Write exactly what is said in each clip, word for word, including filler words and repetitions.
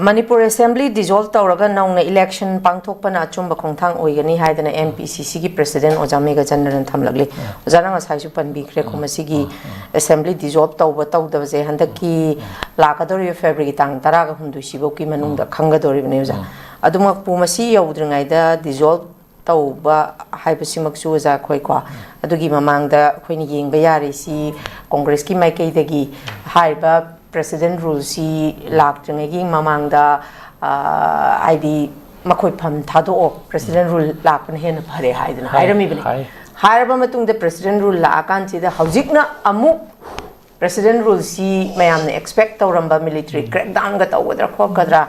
Manipur assembly ꯗꯤꯖꯣꯜꯕ ꯇꯧꯔꯒ ꯅꯧꯅ election ꯄꯥꯡꯊꯣꯛꯄꯅ ꯑꯆꯨꯝꯕ ꯈꯣꯡꯊꯥꯡ ꯑꯣꯏꯒꯅꯤ ꯍꯥꯏꯗꯅ ꯑꯦꯝ ꯄꯤ ꯁꯤ ꯁꯤꯒꯤ ꯄ꯭ꯔꯁꯤꯗꯦꯟ ꯑꯣꯖꯥ ꯃꯦꯘꯆꯟꯗ꯭ꯔꯅ ꯊꯝꯂꯛꯂꯤ꯫ ꯑꯣꯖꯥꯅ ꯉꯁꯥꯏꯁꯨ ꯄꯟꯕꯤꯈ꯭ꯔꯦꯀꯣ, ꯃꯁꯤꯒꯤ ꯑꯦꯁꯦꯝꯕ꯭ꯂꯤ ꯗꯤꯖꯣꯜꯕ ꯇꯧꯕ ꯇꯧꯗꯕꯁꯦ ꯍꯟꯗꯛꯀꯤ ꯂꯥꯛꯀꯗꯧꯔꯤꯕ ꯐꯦꯕ꯭ꯔꯨꯋꯥꯔꯤ ꯇꯥꯡ ꯇꯔꯥꯒ ꯍꯨꯝꯗꯣꯏ ꯁꯤꯐꯧꯒꯤ ꯃꯅꯨꯡꯗ ꯈꯪꯒꯗꯧꯔꯤꯕꯅꯦ ꯑꯣꯖꯥ꯫ ꯑꯗꯨꯃꯛꯄꯨ ꯃꯁꯤ ꯌꯧꯗ꯭ꯔꯤꯉꯩꯗ ꯗꯤꯖꯣꯜꯕ ꯇꯧꯕ ꯍꯥꯏꯕꯁꯤꯃꯛꯁꯨ ꯑꯣꯖꯥ ꯑꯩꯈꯣꯏꯀꯣ, ꯑꯗꯨꯒꯤ ꯃꯃꯥꯡꯗ ꯑꯩꯈꯣꯏꯅ ꯌꯦꯡꯕ ꯌꯥꯔꯤꯁꯤ ꯀꯣꯡꯒ꯭ꯔꯦꯁꯀꯤ ꯃꯥꯏꯀꯩꯗꯒꯤ ꯍꯥꯏꯔꯤꯕ ꯄ꯭ꯔꯁꯤꯗꯦꯟ ꯔꯨꯜꯁꯤ ꯂꯥꯛꯇ꯭ꯔꯤꯉꯩꯒꯤ ꯃꯃꯥꯡꯗ, ꯑ, ꯍꯥꯏꯗꯤ ꯃꯈꯣꯏ ꯐꯝ ꯊꯥꯗꯣꯛꯑꯣ, ꯄ꯭ꯔꯁꯤꯗꯦꯟ ꯔꯨꯜ ꯂꯥꯛꯄꯅ ꯍꯦꯟꯅ ꯐꯔꯦ ꯍꯥꯏꯗꯅ ꯍꯥꯏ-, ꯍꯥꯏꯔꯝꯃꯤꯕꯅꯤ꯫ ꯍꯥꯏ꯫ ꯍꯥꯏꯔꯕ ꯃꯇꯨꯡꯗ ꯄ꯭ꯔꯁꯤꯗꯦꯟ ꯔꯨꯜ ꯂꯥꯛꯑꯀꯥꯟꯁꯤꯗ ꯍꯧꯖꯤꯛꯅ ꯑꯃꯨꯛ ꯄ꯭ꯔꯁꯤꯗꯦꯟ ꯔꯨꯜꯁꯤ ꯃꯌꯥꯝꯅ ꯑꯦꯛꯁꯄꯦꯛ ꯇꯧꯔꯝꯕ ꯃꯤꯂꯤꯇꯔꯤ ꯀ꯭ꯔꯦꯛꯗꯥꯎꯟꯒ ꯇꯧꯒꯗ꯭ꯔꯥ ꯈꯣꯠꯀꯗ꯭ꯔꯥ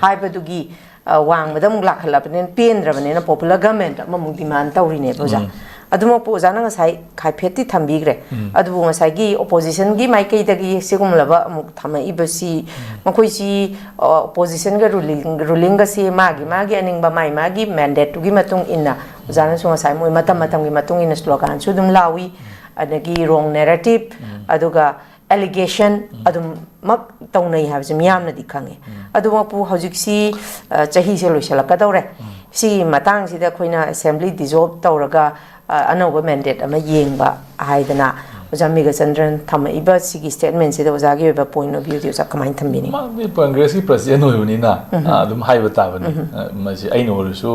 ꯍꯥꯏꯕꯗꯨꯒꯤ, ꯑ, ꯋꯥꯡꯃꯗ ꯑꯃꯨꯛ ꯂꯥꯛꯈꯠꯂꯕꯅꯤꯅ, ꯄꯦꯟꯗ꯭ꯔꯕꯅꯤꯅ ꯄꯣꯄꯨꯂꯔ ꯒꯃꯦꯟ ꯑꯃꯃꯨꯛ ꯗꯤꯃꯥꯟ ꯇꯧꯔꯤꯅꯦꯕ ꯑꯣꯖꯥ꯫ ꯑꯗꯨꯃꯛꯄꯨ ꯑꯣꯖꯥꯅ ꯉꯁꯥꯏ ꯍꯥꯏꯐꯦꯠꯇꯤ ꯊꯝꯕꯤꯈ꯭ꯔꯦ꯫ ꯑꯗꯨꯕꯨ ꯉꯁꯥꯏꯒꯤ ꯑꯣꯄꯣꯖꯤꯁꯟꯒꯤ ꯃꯥꯏꯀꯩꯗꯒꯤ ꯁꯤꯒꯨꯝꯂꯕ ꯑꯃꯨꯛ ꯊꯝꯃꯛꯏꯕꯁꯤ, ꯃꯈꯣꯏꯁꯤ, ꯑ, ꯑꯣꯄꯣꯖꯤꯁꯟꯒ ꯔꯨꯂꯤꯡ, ꯔꯨꯂꯤꯡꯒꯁꯤ ꯃꯥꯒꯤ ꯃꯥꯒꯤ ꯑꯅꯤꯡꯕ, ꯃꯥꯒꯤ ꯃꯥꯒꯤ ꯃꯦꯟꯗꯦꯠꯇꯨꯒꯤ ꯃꯇꯨꯡ ꯏꯟꯅ, ꯑꯣꯖꯥꯅꯁꯨ ꯉꯁꯥꯏ ꯃꯣꯏ ꯃꯇꯝ ꯃꯇꯝꯒꯤ ꯃꯇꯨꯡ ꯏꯟꯅ ꯁ꯭ꯂꯣꯒꯥꯟꯁꯨ ꯑꯗꯨꯝ ꯂꯥꯎꯏ, ꯑꯗꯒꯤ ꯔꯣꯡ ꯅꯦꯔꯦꯇꯤꯞ, ꯑꯗꯨꯒ ꯑꯦꯂꯤꯒꯦꯁꯟ ꯑꯗꯨꯝꯃꯛ ꯇꯧꯅꯩ ꯍꯥꯏꯕꯁꯤ ꯃꯤꯌꯥꯝꯅꯗꯤ ꯈꯪꯉꯤ꯫ ꯑꯗꯨꯃꯛꯄꯨ ꯍꯧꯖꯤꯛꯁꯤ, ꯑ, ꯆꯍꯤꯁꯦ ꯂꯣꯏꯁꯤꯜꯂꯛꯀꯗꯧꯔꯦ꯫ ꯁꯤꯒꯤ ꯃꯇꯥꯡꯁꯤꯗ ꯑꯩꯈꯣꯏꯅ ꯑꯦꯁꯦꯝꯕ꯭ꯂꯤ ꯗꯤꯖꯣꯜꯕ ꯇꯧꯔꯒ, ꯑ, ꯑꯅꯧꯕ ꯃꯦꯟꯗꯦꯠ ꯑꯃ ꯌꯦꯡꯕ ꯍꯥꯏꯗꯅ ꯑꯣꯖꯥ ꯃꯦꯘꯆꯟꯗ꯭ꯔꯟ ꯊꯝꯃꯛꯏꯕ ꯁꯤꯒꯤ ꯁ꯭ꯇꯦꯠꯃꯦꯟꯁꯤꯗ ꯑꯣꯖꯥꯒꯤ ꯑꯣꯏꯕ ꯄꯣꯏꯟ ꯑꯣꯐ ꯚ꯭ꯌꯨꯗꯤ ꯑꯣꯖꯥ ꯀꯃꯥꯏꯅ ꯊꯝꯕꯤꯅꯤꯡꯉꯤ? ꯃꯥꯗꯤ ꯀꯣꯡꯒ꯭ꯔꯦꯁꯀꯤ ꯄ꯭ꯔꯁꯤꯗꯦꯟ ꯑꯣꯏꯕꯅꯤꯅ, ꯑ, ꯑꯗꯨꯝ ꯍꯥꯏꯕ ꯇꯥꯕꯅꯤ꯫ ꯑ, ꯃꯁꯤ ꯑꯩꯅ ꯑꯣꯏꯔꯁꯨ,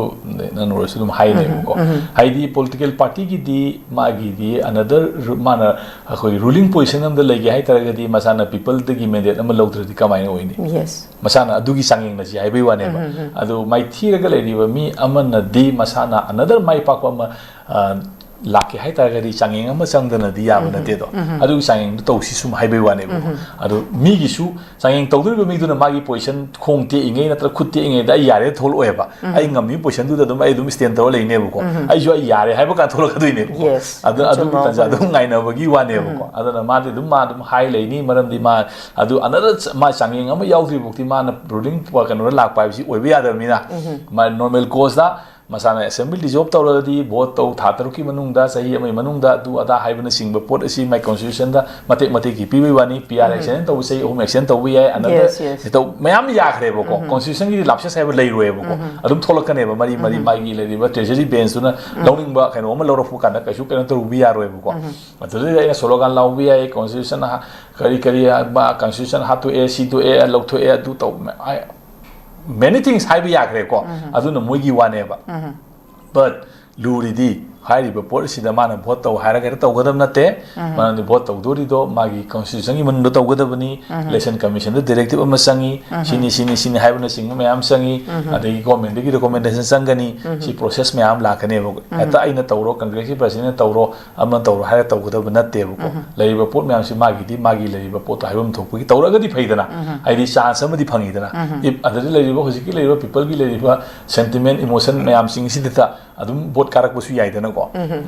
ꯅꯪꯅ ꯑꯣꯏꯔꯁꯨ ꯑꯗꯨꯝ ꯍꯥꯏꯅꯦꯕꯀꯣ꯫ ꯍꯥꯏꯗꯤ ꯄꯣꯂꯤꯇꯤꯀꯦꯜ ꯄꯥꯔꯇꯤꯒꯤꯗꯤ ꯃꯥꯒꯤꯗꯤ another ꯔꯨ-, ꯃꯥꯅ ꯑꯩꯈꯣꯏ ꯔꯨꯂꯤꯡ ꯄꯣꯖꯤꯁꯟ ꯑꯃꯗ ꯂꯩꯒꯦ ꯍꯥꯏꯇꯥꯔꯒꯗꯤ ꯃꯁꯥꯅ ꯄꯤꯄꯜꯗꯒꯤ ꯃꯦꯟꯗꯦꯠ ꯑꯃ ꯂꯧꯗ꯭ꯔꯗꯤ ꯀꯃꯥꯏꯅ ꯑꯣꯏꯅꯤ? ꯌꯦꯁ꯫ ꯃꯁꯥꯅ ꯑꯗꯨꯒꯤ ꯆꯥꯡꯌꯦꯡꯅꯁꯤ ꯍꯥꯏꯕꯒꯤ ꯋꯥꯅꯦꯕ꯫ ꯑꯗꯨ ꯃꯥꯏꯊꯤꯔꯒ ꯂꯩꯔꯤꯕ ꯃꯤ ꯑꯃꯅꯗꯤ ꯃꯁꯥꯅ another ꯃꯥꯏ ꯄꯥꯛꯄ ꯑꯃ, ꯑ, ꯂꯥꯛꯀꯦ ꯍꯥꯏꯇꯥꯔꯒꯗꯤ ꯆꯥꯡꯌꯦꯡ ꯑꯃ ꯆꯪꯗꯅꯗꯤ ꯌꯥꯕ ꯅꯠꯇꯦꯗꯣ꯫ ꯑꯗꯨꯒꯤ ꯆꯥꯡꯌꯦꯡꯗꯨ ꯇꯧꯁꯤ ꯁꯨꯝ ꯍꯥꯏꯕꯒꯤ ꯋꯥꯅꯦꯕꯀꯣ꯫ ꯑꯗꯨ ꯃꯤꯒꯤꯁꯨ ꯆꯥꯡꯌꯦꯡ ꯇꯧꯗꯣꯔꯤꯕ ꯃꯤꯗꯨꯅ ꯃꯥꯒꯤ ꯄꯣꯖꯤꯁꯟ ꯈꯣꯡ ꯇꯦꯛꯏꯉꯩ ꯅꯠꯇ꯭ꯔꯒ ꯈꯨꯠ ꯇꯦꯛꯏꯉꯩꯗ ꯑꯩ ꯌꯥꯔꯦ ꯊꯣꯛꯂꯛꯑꯣꯏꯕ꯫ ꯑꯩ ꯉꯝꯃꯤ ꯄꯣꯖꯤꯁꯟꯗꯨꯗ ꯑꯗꯨꯝ ꯑꯩ ꯑꯗꯨꯝ ꯁ꯭ꯇꯦꯟ ꯇꯧꯔ ꯂꯩꯅꯦꯕꯀꯣ꯫ ꯑꯩꯁꯨ ꯑꯩ ꯌꯥꯔꯦ ꯍꯥꯏꯕ ꯀꯥꯟꯗ ꯊꯣꯛꯂꯛꯀꯗꯣꯏꯅꯦꯕꯀꯣ꯫ ꯌꯦꯁ꯫ ꯑꯗꯨ, ꯑꯗꯨꯒꯤ ꯇꯥꯟꯖꯥꯗꯣ ꯉꯥꯏꯅꯕꯒꯤ ꯋꯥꯅꯦꯕꯀꯣ꯫ ꯑꯗꯨꯅ ꯃꯥꯗꯤ ꯑꯗꯨꯝ, ꯃꯥ ꯑꯗꯨꯝ ꯍꯥꯏ ꯂꯩꯅꯤ, ꯃꯔꯝꯗꯤ ꯃꯥ ꯑꯗꯨ another ꯃꯥ ꯆꯥꯡꯌꯦꯡ ꯑꯃ ꯌꯥꯎꯗ꯭ꯔꯤꯐꯥꯎꯗꯤ ꯃꯥꯅ ꯔꯨꯂꯤꯡ ꯀꯩꯅꯣꯗ ꯂꯥꯛꯄ ꯍꯥꯏꯕꯁꯤ ꯑꯣꯏꯕ ꯌꯥꯗꯕꯅꯤꯅ꯫ ꯃꯥ ꯅꯣꯔꯃꯦꯜ ꯀꯣꯔꯁꯇ ꯃꯁꯥꯅ assembly dissolve ꯇꯧꯔꯒꯗꯤ vote ꯇꯧ, ꯊꯥ ꯇꯔꯨꯛꯀꯤ ꯃꯅꯨꯡꯗ, ꯆꯍꯤ ꯑꯃꯒꯤ ꯃꯅꯨꯡꯗ, ꯑꯗꯨ ꯑꯗꯥ ꯍꯥꯏꯕꯅꯆꯤꯡꯕ ꯄꯣꯠ ꯑꯁꯤ ꯃꯥꯏ constitutionꯗ ꯃꯇꯦꯛ ꯃꯇꯦꯛꯀꯤ ꯄꯤꯕꯒꯤ ꯋꯥꯅꯤ꯫ P R extend ꯇꯧꯕ ꯆꯍꯤ ꯑꯍꯨꯝ extend ꯇꯧꯕ ꯌꯥꯏ, another Yes, yes. ꯇꯧ-, ꯃꯌꯥꯝ ꯌꯥꯈ꯭ꯔꯦꯕꯀꯣ꯫ Constitutionꯒꯤꯗꯤ lapses ꯍꯥꯏꯕ ꯂꯩꯔꯣꯏꯕꯀꯣ꯫ ꯑꯗꯨꯝ ꯊꯣꯛꯂꯛꯀꯅꯦꯕ, ꯃꯔꯤ ꯃꯔꯤ ꯃꯥꯒꯤ ꯂꯩꯔꯤꯕ treasury benchꯇꯨꯅ ꯂꯧꯅꯤꯡꯕ ꯀꯩꯅꯣ ꯑꯃ ꯂꯧꯔꯛꯄ ꯀꯥꯟꯗ ꯀꯩꯁꯨ ꯀꯩꯅꯣ ꯇꯧꯔꯨꯕ ꯌꯥꯔꯣꯏꯕꯀꯣ꯫ ꯑꯗꯨꯗꯩꯗ ꯑꯩꯅ slogan ꯂꯥꯎꯕ ꯌꯥꯏ, constitution ꯍꯥ-, ꯀꯔꯤ ꯀꯔꯤ ꯍꯥ-, ꯃꯥ constitution ꯍꯥꯠꯇꯣꯛꯑꯦ, ꯁꯤꯗꯣꯛꯑꯦ, ꯂꯧꯊꯣꯛꯑꯦ, ꯑꯗꯨ ꯇꯧ, I-, many things ꯍꯥꯏꯕ ꯌꯥꯈ꯭ꯔꯦꯀꯣ꯫ ꯑꯗꯨꯅ ꯃꯣꯏꯒꯤ ꯋꯥꯅꯦꯕ꯫ But ꯂꯨꯔꯤꯗꯤ ꯍꯥꯏꯔꯤꯕ ꯄꯣꯠ ꯑꯁꯤꯗ ꯃꯥꯅ vote ꯇꯧ ꯍꯥꯏꯔꯒ ꯍꯦꯛꯇ ꯇꯧꯒꯗꯕ ꯅꯠꯇꯦ꯫ ꯃꯔꯝꯗꯤ vote ꯇꯧꯗꯣꯔꯤꯗꯣ ꯃꯥꯒꯤ constitutionꯒꯤ ꯃꯅꯨꯡꯗ ꯇꯧꯒꯗꯕꯅꯤ꯫ Election Commissionꯗ directive ꯑꯃ ꯆꯪꯉꯤ, ꯁꯤꯅꯤ, ꯁꯤꯅꯤ, ꯁꯤꯅꯤ ꯍꯥꯏꯕꯅꯆꯤꯡꯕ ꯃꯌꯥꯝ ꯆꯪꯉꯤ꯫ ꯑꯗꯒꯤ governmentꯗꯒꯤ recommendation ꯆꯪꯒꯅꯤ꯫ ꯁꯤ process ꯃꯌꯥꯝ ꯂꯥꯛꯀꯅꯦꯕ꯫ ꯍꯦꯛꯇ ꯑꯩꯅ ꯇꯧꯔꯣ, Congressꯀꯤ presidentꯅ ꯇꯧꯔꯣ, ꯑꯃ ꯇꯧꯔꯣ ꯍꯥꯏꯔꯒ ꯇꯧꯒꯗꯕ ꯅꯠꯇꯦꯕꯀꯣ꯫ ꯂꯩꯔꯤꯕ ꯄꯣꯠ ꯃꯌꯥꯝꯁꯤ ꯃꯥꯒꯤꯗꯤ ꯃꯥꯒꯤ ꯂꯩꯔꯤꯕ ꯄꯣꯠꯇꯣ ꯍꯥꯏꯐꯝ ꯊꯣꯛꯄꯒꯤ ꯇꯧꯔꯒꯗꯤ ꯐꯩꯗꯅ꯫ ꯍꯥꯏꯗꯤ chance ꯑꯃꯗꯤ ꯐꯪꯉꯤꯗꯅ꯫ If ꯑꯗꯨꯗ ꯂꯩꯔꯤꯕ, ꯍꯧꯖꯤꯛꯀꯤ ꯂꯩꯔꯤꯕ peopleꯒꯤ ꯂꯩꯔꯤꯕ sentiment, emotion ꯃꯌꯥꯝꯁꯤꯡꯁꯤꯗ ꯑꯗꯨꯝ vote ꯀꯥꯔꯛꯄꯁꯨ ꯌꯥꯏꯗꯅꯀꯣ꯫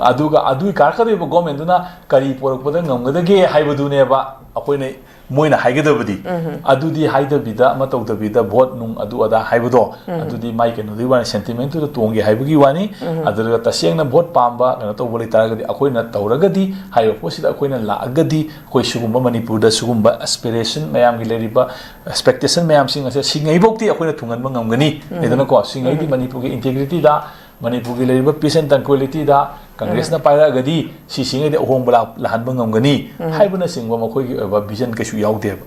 ꯑꯗꯨꯒ ꯑꯗꯨꯒꯤ ꯀꯥꯔꯛꯀꯗꯧꯔꯤꯕ governmentꯗꯨꯅ ꯀꯔꯤ ꯄꯨꯔꯛꯄꯗ ꯉꯝꯒꯗꯒꯦ ꯍꯥꯏꯕꯗꯨꯅꯦꯕ ꯑꯩꯈꯣꯏꯅ, ꯃꯣꯏꯅ ꯍꯥꯏꯒꯗꯕꯗꯤ꯫ ꯑꯗꯨꯗꯤ ꯍꯥꯏꯗꯕꯤꯗ, ꯑꯃ ꯇꯧꯗꯕꯤꯗ vote ꯅꯨꯡ ꯑꯗꯨ ꯑꯗꯥ ꯍꯥꯏꯕꯗꯣ, ꯑꯗꯨꯗꯤ ꯃꯥꯏ ꯀꯩꯅꯣꯗꯨꯒꯤ ꯋꯥꯅꯤ, sentimentꯇꯨꯗ ꯇꯣꯡꯒꯦ ꯍꯥꯏꯕꯒꯤ ꯋꯥꯅꯤ꯫ ꯑꯗꯨꯒ ꯇꯁꯦꯡꯅ vote ꯄꯥꯝꯕ ꯀꯩꯅꯣ ꯇꯧꯕ ꯂꯩꯇꯥꯔꯒꯗꯤ, ꯑꯩꯈꯣꯏꯅ ꯇꯧꯔꯒꯗꯤ ꯍꯥꯏꯔꯤꯕ ꯄꯣꯠꯁꯤꯗ ꯑꯩꯈꯣꯏꯅ ꯂꯥꯛꯑꯒꯗꯤ, ꯑꯩꯈꯣꯏ ꯁꯤꯒꯨꯝꯕ ꯃꯅꯤꯄꯨꯔꯗ ꯁꯤꯒꯨꯝꯕ aspiration ꯃꯌꯥꯝꯒꯤ ꯂꯩꯔꯤꯕ expectation ꯃꯌꯥꯝꯁꯤꯡ ꯑꯁꯦ ꯁꯤꯉꯩꯐꯥꯎꯗꯤ ꯑꯩꯈꯣꯏꯅ ꯊꯨꯡꯍꯟꯕ ꯉꯝꯒꯅꯤ꯫ ꯂꯩꯗꯅꯀꯣ, ꯁꯤꯉꯩꯗꯤ ꯃꯅꯤꯄꯨꯔꯒꯤ integrityꯗ, ꯃꯅꯤꯄꯨꯔꯒꯤ ꯂꯩꯔꯤꯕ peace and tranquilityꯗ Congressꯅ ꯄꯥꯏꯔꯛꯑꯒꯗꯤ ꯁꯤꯁꯤꯉꯩꯗꯤ ꯑꯍꯣꯡꯕ ꯂꯥꯛ-, ꯂꯥꯛꯍꯟꯕ ꯉꯝꯒꯅꯤ ꯍꯥꯏꯕꯅꯆꯤꯡꯕ ꯃꯈꯣꯏꯒꯤ ꯑꯣꯏꯕ vision ꯀꯩꯁꯨ ꯌꯥꯎꯗꯦꯕ꯫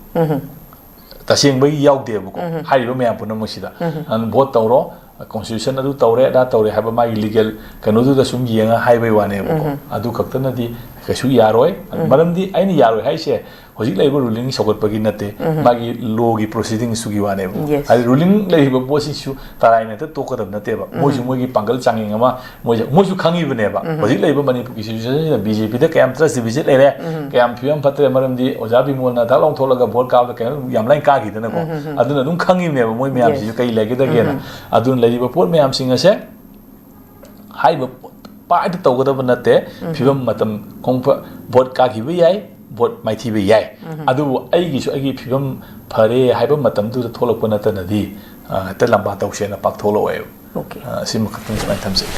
ꯇꯁꯦꯡꯕꯒꯤ ꯌꯥꯎꯗꯦꯕꯀꯣ꯫ ꯍꯥꯏꯔꯤꯕ ꯃꯌꯥꯝ ꯄꯨꯝꯅꯃꯛꯁꯤꯗ꯫ ꯑꯗꯨꯅ vote ꯇꯧꯔꯣ, constitution ꯑꯗꯨ ꯇꯧꯔꯦ, ꯑꯗꯥ ꯇꯧꯔꯦ ꯍꯥꯏꯕ ꯃꯥꯒꯤ legal ꯀꯩꯅꯣꯗꯨꯗ ꯁꯨꯝ ꯌꯦꯡꯉ ꯍꯥꯏꯕꯩ ꯋꯥꯅꯦꯕꯀꯣ꯫ ꯑꯗꯨ ꯈꯛꯇꯅꯗꯤ ꯀꯩꯁꯨ ꯌꯥꯔꯣꯏ꯫ ꯃꯔꯝꯗꯤ ꯑꯩꯅ ꯌꯌꯥꯔꯣꯏ ꯍꯥꯏꯁꯦ ꯍꯧꯖꯤꯛ ꯂꯩꯔꯤꯕ ruling ꯁꯧꯒꯠꯄꯒꯤ ꯅꯠꯇꯦ, ꯃꯥꯒꯤ lawꯒꯤ proceedingsꯇꯨꯒꯤ ꯋꯥꯅꯦꯕ꯫ Yes. ꯍꯥꯏꯗꯤ ruling ꯂꯩꯔꯤꯕ ꯄꯣꯠꯁꯤꯁꯨ ꯇꯔꯥꯏꯅ ꯍꯦꯛꯇ ꯇꯣꯛꯀꯗꯕ ꯅꯠꯇꯦꯕ꯫ ꯃꯣꯏꯁꯨ ꯃꯣꯏꯒꯤ ꯄꯥꯡꯒꯜ ꯆꯥꯡꯌꯦꯡ ꯑꯃ ꯃꯣꯏꯁꯦ, ꯃꯣꯏꯁꯨ ꯈꯪꯉꯤꯕꯅꯦꯕ꯫ ꯍꯧꯖꯤꯛ ꯂꯩꯔꯤꯕ ꯃꯅꯤꯄꯨꯔꯒꯤ situationꯁꯤꯗ BJPꯗ ꯀꯌꯥꯝ trust deficit ꯂꯩꯔꯦ, ꯀꯌꯥꯝ ꯐꯤꯕꯝ ꯐꯠꯇ꯭ꯔꯦ, ꯃꯔꯝꯗꯤ ꯑꯣꯖꯥ ꯕꯤꯃꯣꯜꯅ ꯗꯛ ꯂꯥꯎ ꯊꯣꯛꯂꯒ vote ꯀꯥꯕꯗ ꯀꯩꯅꯣ ꯌꯥꯝ ꯂꯥꯏꯅ ꯀꯥꯈꯤꯗꯅꯀꯣ꯫ ꯑꯗꯨꯅ ꯑꯗꯨꯝ ꯈꯪꯉꯤꯕꯅꯦꯕ ꯃꯣꯏ ꯃꯌꯥꯝꯁꯤꯁꯨ Yes. ꯀꯩ ꯂꯩꯒꯗꯒꯦꯅ꯫ ꯑꯗꯨꯅ ꯂꯩꯔꯤꯕ ꯄꯣꯠ ꯃꯌꯥꯝꯁꯤꯡ ꯑꯁꯦ ꯍꯥꯏꯔꯤꯕ ꯄꯥꯏꯗ ꯇꯧꯒꯗꯕ ꯅꯠꯇꯦ꯫ ꯐꯤꯕꯝ ꯃꯇꯝ ꯈꯣꯡꯕ vote ꯀꯥꯈꯤꯕ ꯌꯥꯏ, vote ꯃꯥꯏꯊꯤꯕ ꯌꯥꯏ꯫ ꯑꯗꯨꯕꯨ ꯑꯩꯒꯤꯁꯨ ꯑꯩꯒꯤ ꯐꯤꯕꯝ ꯐꯔꯦ ꯍꯥꯏꯕ ꯃꯇꯝꯗꯨꯗ ꯊꯣꯛꯂꯛꯄ ꯅꯠꯇꯅꯗꯤ, ꯑ, ꯍꯦꯛꯇ ꯂꯝꯕꯥ ꯇꯧꯁꯦꯅ ꯄꯥꯛ ꯊꯣꯛꯂꯛꯑꯣꯏꯕ꯫ Okay. ꯑ, ꯁꯤꯃꯈꯛꯇꯪ ꯁꯨꯃꯥꯏꯅ ꯊꯝꯖꯒꯦ꯫